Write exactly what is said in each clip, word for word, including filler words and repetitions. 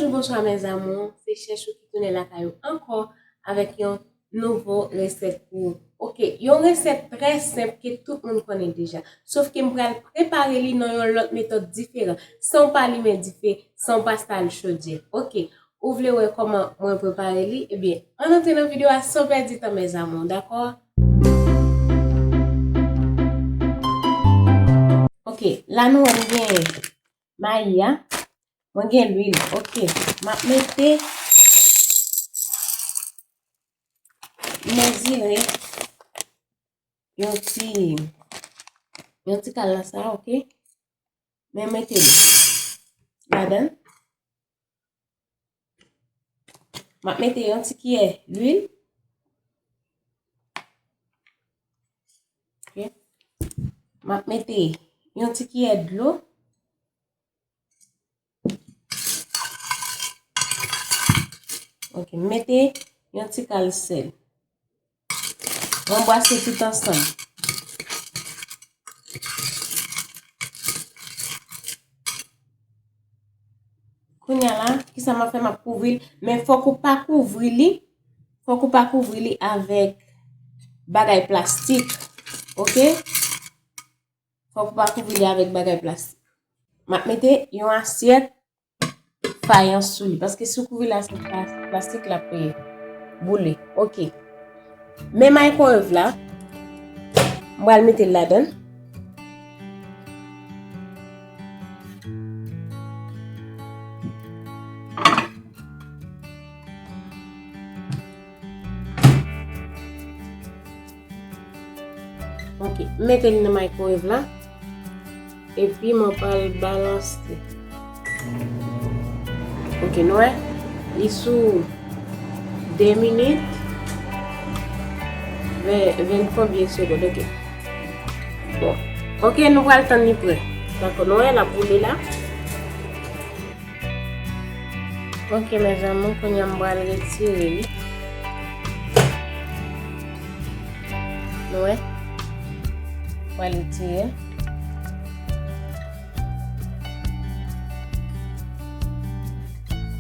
Bonswa mes amours, se Chèchou ki tounen lakay ou ankò avèk yon nouvo resèt pou ou. Oke, yon resèt trè senp ke tout moun konnen deja. Sof ke m pral prepare li nan yon lòt metòd diferan, san w pa limen dife, san w pa sal chodyè. Oke, ou vle wè kòman mwen prepare li? Ebyen, ann antre nan videyo a san pèdi tan mes amours, dakò? Oke, la nou wè m gen mayi a. Mwen gen lwil, oke. M ap mete, mezire yon ti, yon ti kal nan sa, oke. Men mete li ladan. M ap mete yon ti kiyè lwil. Oke. M ap mete yon ti kiyè dlo. Oke, m mete yon ti kal sèl. Anbrase tout ansanm. Kounye a la, kisa m ap fè? M ap kouvri l. Men fòk ou pa kouvri li. Fòk ou pa kouvri li avèk bagay plastik. Oke? Fòk ou pa kouvri li avèk bagay plastik. M ap mete yon asyèt fayans sou li. Paske si w kouvri l asyèt plas-, plastik, l ap, e, boule. Oke. Men microwave la, m pral mete l ladan l. Oke, m mete l nan microwave la. Epi mwen pral balanse. Oke, nou wè? Li sou de minit. Ven, ven konbyen segonn, oke. Bon. Oke, nou pral tann li prè. Dakò, nou wè, l ap boule la. Oke, mes amours, kounye a m pral retire li. Nou wè? M pral retire.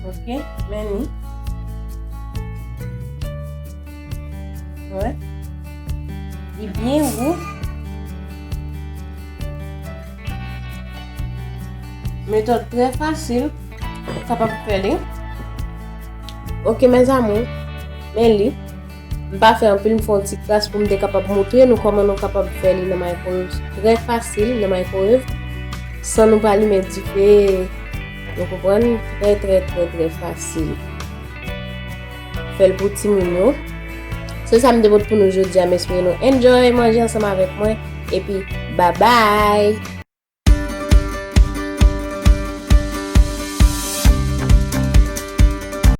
Oke, men li. Nou wè? Li byen gou. Metòd trè fasil, ou kapab fè li. Oke, mes amours, men li. M pa fè anpil, m fè yon ti kras pou m te kapab montre nou kòman nou kapab fè li nan microwave. Trè fasil nan microwave, san nou pa limen dife. Nou konprann? Trè, trè, trè, trè fasil. Fè l pou timoun yo. Se sa m te pote pou nou jodi a, m espere nou enjoy manje ansanm avèk mwen. Epi, babay!